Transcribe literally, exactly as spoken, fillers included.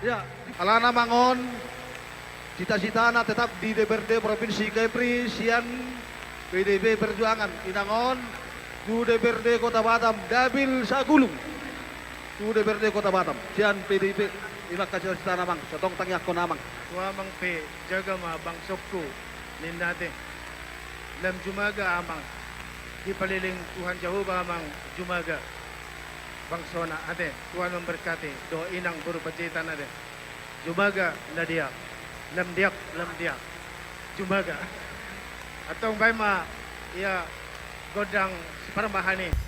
Ya, alana amang on cita-citana tetap di D P R D Provinsi Kepri sian P D I P Perjuangan. Inang on tu D P R D Kota Batam, Dabil Sagulung. Tu D P R D Kota Batam sian P D I P. Ima angka cita-citana amang, so tong tangiangkon amang. Tu amang pe, jaga ma bangsongku ninna ate. Lam jumaga amang, dipaliling Tuhan Jahowa amang jumaga bangsona ate. Tuhan memberkati, dohot inang boru Panjaitan ate. Jumaga na dia, lam diak, lam diak. Jumaga. Antong baen ma ia gondang siparmahan i.